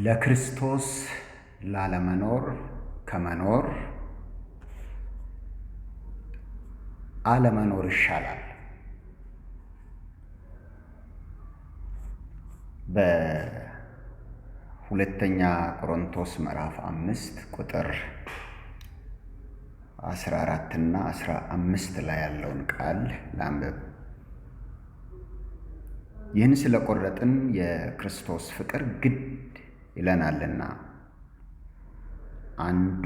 ለክርስቶስ ላለመኖር ከመኖር አለመኖር ይሻላል። በሁለተኛ ቆሮንቶስ ምዕራፍ 5 ቁጥር 14 እና 15 ላይ ያለውን ቃል ላንብብ። ይህን ስለቆረጥን የክርስቶስ ፍቅር ግድ ይለናልና፣ አንዱ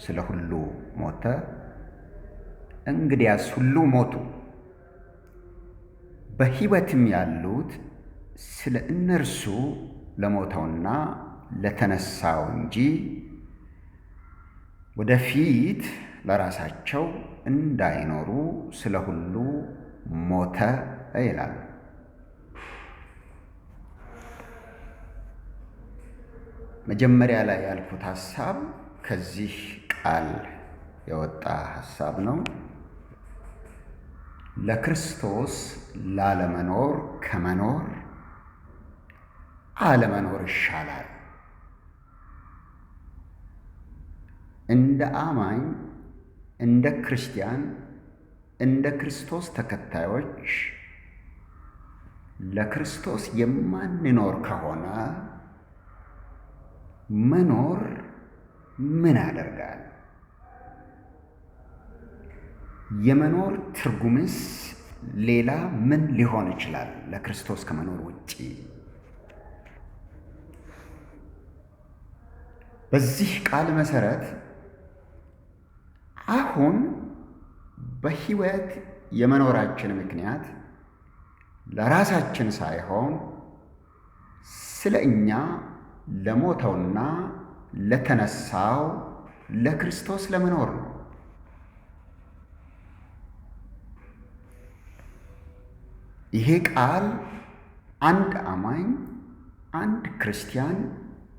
ስለ ሁሉ ሞተ፣ እንግዲያስ ሁሉ ሞቱ። በሕይወትም ያሉት ስለ እነርሱ ለሞተውና ለተነሳው እንጂ ወደፊት ለራሳቸው እንዳይኖሩ ስለ ሁሉ ሞተ ይላል። መጀመሪያ ላይ ያልኩት ሐሳብ ከዚህ ቃል የወጣ ሐሳብ ነው። ለክርስቶስ ላለመኖር ከመኖር አለመኖር ይሻላል። እንደ አማኝ፣ እንደ ክርስቲያን፣ እንደ ክርስቶስ ተከታዮች ለክርስቶስ የማንኖር ከሆነ መኖር ምን ያደርጋል? የመኖር ትርጉምስ ሌላ ምን ሊሆን ይችላል ለክርስቶስ ከመኖር ውጪ? በዚህ ቃል መሰረት አሁን በሕይወት የመኖራችን ምክንያት ለራሳችን ሳይሆን ስለ እኛ ለሞተውና ለተነሳው ለክርስቶስ ለመኖር ነው። ይሄ ቃል አንድ አማኝ፣ አንድ ክርስቲያን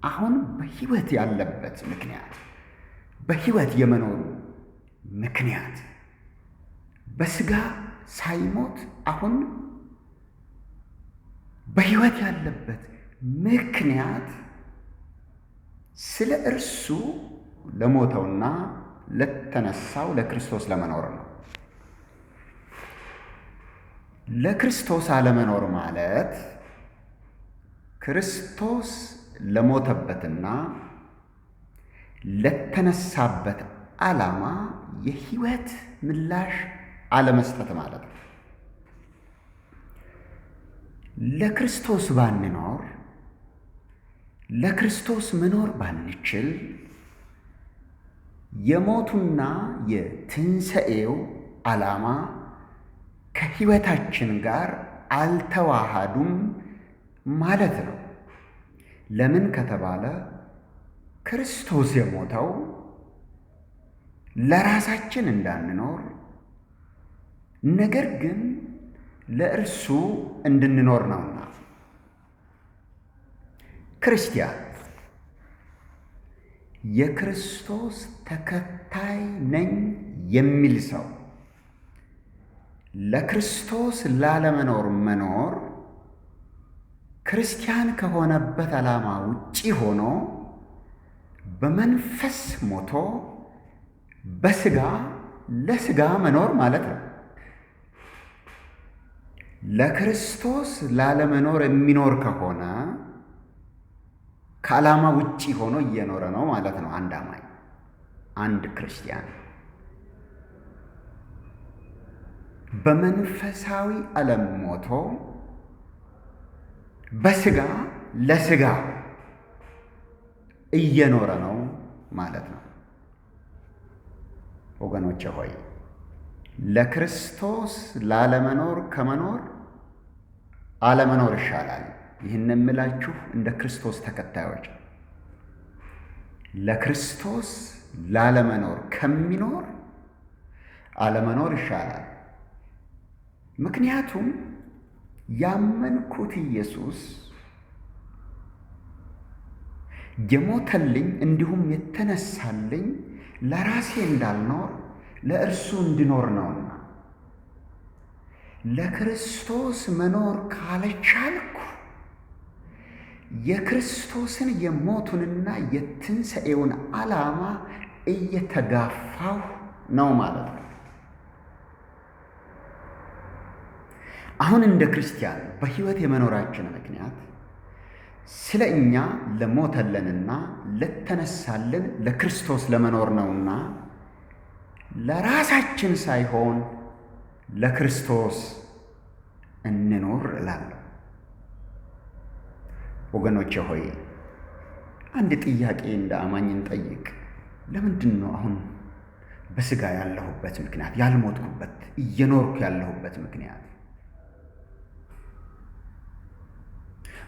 አሁን በሕይወት ያለበት ምክንያት፣ በሕይወት የመኖሩ ምክንያት፣ በስጋ ሳይሞት አሁን በሕይወት ያለበት ምክንያት ስለ እርሱ ለሞተውና ለተነሳው ለክርስቶስ ለመኖር ነው። ለክርስቶስ አለመኖር ማለት ክርስቶስ ለሞተበትና ለተነሳበት ዓላማ የሕይወት ምላሽ አለመስጠት ማለት ነው። ለክርስቶስ ባንኖር፣ ለክርስቶስ መኖር ባንችል፣ የሞቱና የትንሣኤው ዓላማ ከሕይወታችን ጋር አልተዋሃዱም ማለት ነው። ለምን ከተባለ ክርስቶስ የሞተው ለራሳችን እንዳንኖር ነገር ግን ለእርሱ እንድንኖር ነውና። ክርስቲያን የክርስቶስ ተከታይ ነኝ የሚል ሰው ለክርስቶስ ላለመኖር መኖር ክርስቲያን ከሆነበት ዓላማ ውጪ ሆኖ በመንፈስ ሞቶ በስጋ ለስጋ መኖር ማለት ነው። ለክርስቶስ ላለመኖር የሚኖር ከሆነ ከዓላማ ውጪ ሆኖ እየኖረ ነው ማለት ነው። አንድ አማኝ፣ አንድ ክርስቲያን በመንፈሳዊ ዓለም ሞቶ በስጋ ለስጋ እየኖረ ነው ማለት ነው። ወገኖቼ ሆይ፣ ለክርስቶስ ላለመኖር ከመኖር አለመኖር ይሻላል። ይህን የምላችሁ እንደ ክርስቶስ ተከታዮች፣ ለክርስቶስ ላለመኖር ከሚኖር አለመኖር ይሻላል። ምክንያቱም ያመንኩት ኢየሱስ የሞተልኝ እንዲሁም የተነሳልኝ ለራሴ እንዳልኖር ለእርሱ እንድኖር ነውና፣ ለክርስቶስ መኖር ካልቻልኩ የክርስቶስን የሞቱንና የትንሣኤውን ዓላማ እየተጋፋሁ ነው ማለት ነው። አሁን እንደ ክርስቲያን በሕይወት የመኖራችን ምክንያት ስለ እኛ ለሞተልንና ለተነሳልን ለክርስቶስ ለመኖር ነውና ለራሳችን ሳይሆን ለክርስቶስ እንኖር እላለሁ። ወገኖቼ ሆይ፣ አንድ ጥያቄ እንደ አማኝ እንጠይቅ። ለምንድን ነው አሁን በስጋ ያለሁበት ምክንያት፣ ያልሞትኩበት እየኖርኩ ያለሁበት ምክንያት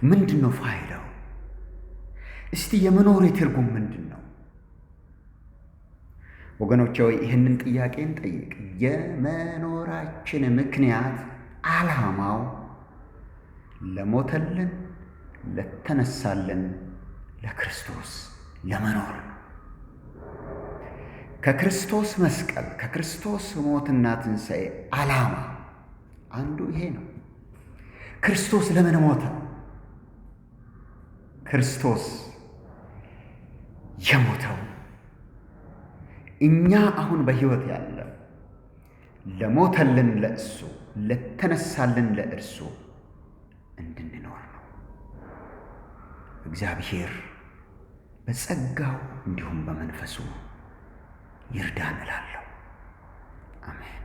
ምንድን ነው? ፋይዳው? እስቲ የመኖሬ ትርጉም ምንድን ነው? ወገኖቼ ሆይ፣ ይህንን ጥያቄ እንጠይቅ። የመኖራችን ምክንያት ዓላማው ለሞተልን ለተነሳልን ለክርስቶስ ለመኖር ነው። ከክርስቶስ መስቀል፣ ከክርስቶስ ሞትና ትንሣኤ ዓላማ አንዱ ይሄ ነው። ክርስቶስ ለምን ሞተ? ክርስቶስ የሞተው እኛ አሁን በሕይወት ያለ ለሞተልን ለእሱ፣ ለተነሳልን ለእርሱ እንድንኖር ነው። እግዚአብሔር በጸጋው እንዲሁም በመንፈሱ ይርዳን እላለሁ። አሜን።